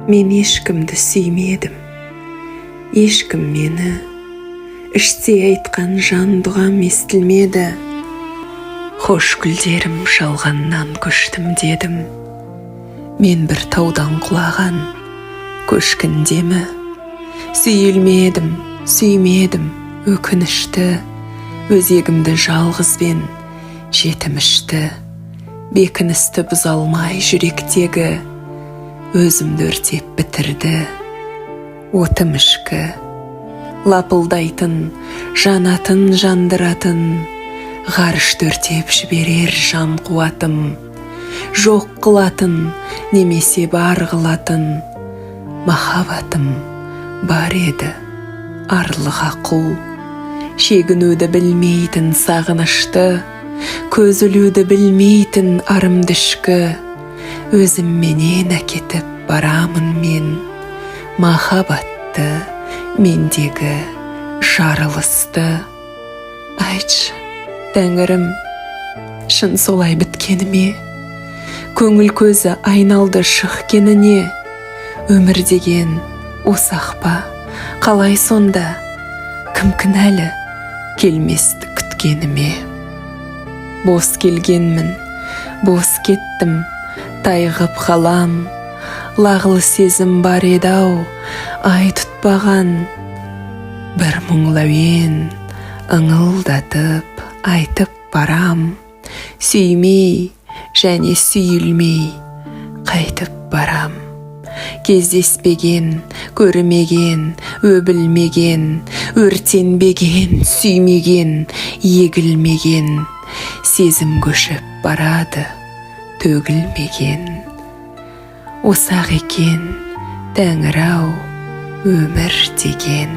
Мен ешкімді сүймедім, ешкім мені. Іштей айтқан жан дұғам естілмеді. Хош, гүлдерім, жалғаннан көштім дедім. Мен бір таудан құлаған көшкін демі. Сүйілмедім, сүймедім, өкінішті. Өзегімді жалғызбен жетім ішті. Бекіністі бұза алмай жүректегі, өзімді өртеп бітірді отым ішкі. Лапылдайтын, жанатын, жандыратын ғарышты өртеп жіберер жан қуатым. Жоқ қылатын немесе бар қылатын махаббатым бар еді арлыға құл. Шегінуді білмейтін сағынышты, көз ілуді білмейтін арымды ішкі өзімменен әкетіп барамын мен махаббатты, мендегі жарылысты. Айтшы, тәңірім, шын солай біткені ме? Көңіл көзі айналды шық кеніне. Өмір деген осы-ақ па, қалай сонда? Кім кінәлі келместі күткеніме? Бос келгенмін, бос кеттім, тайғып қалам. Лағыл сезім бар еді-ау ай тұтпаған. Бір мұңлы әуен ыңылдатып айтып барам. Сүймей және сүйілмей қайтып барам. Кездеспеген, көрмеген, өбілмеген, өртенбеген, сүймеген, егілмеген сезім көшіп барады төгілмеген. Осы-ақ екен, тәңір-ау, өмір деген.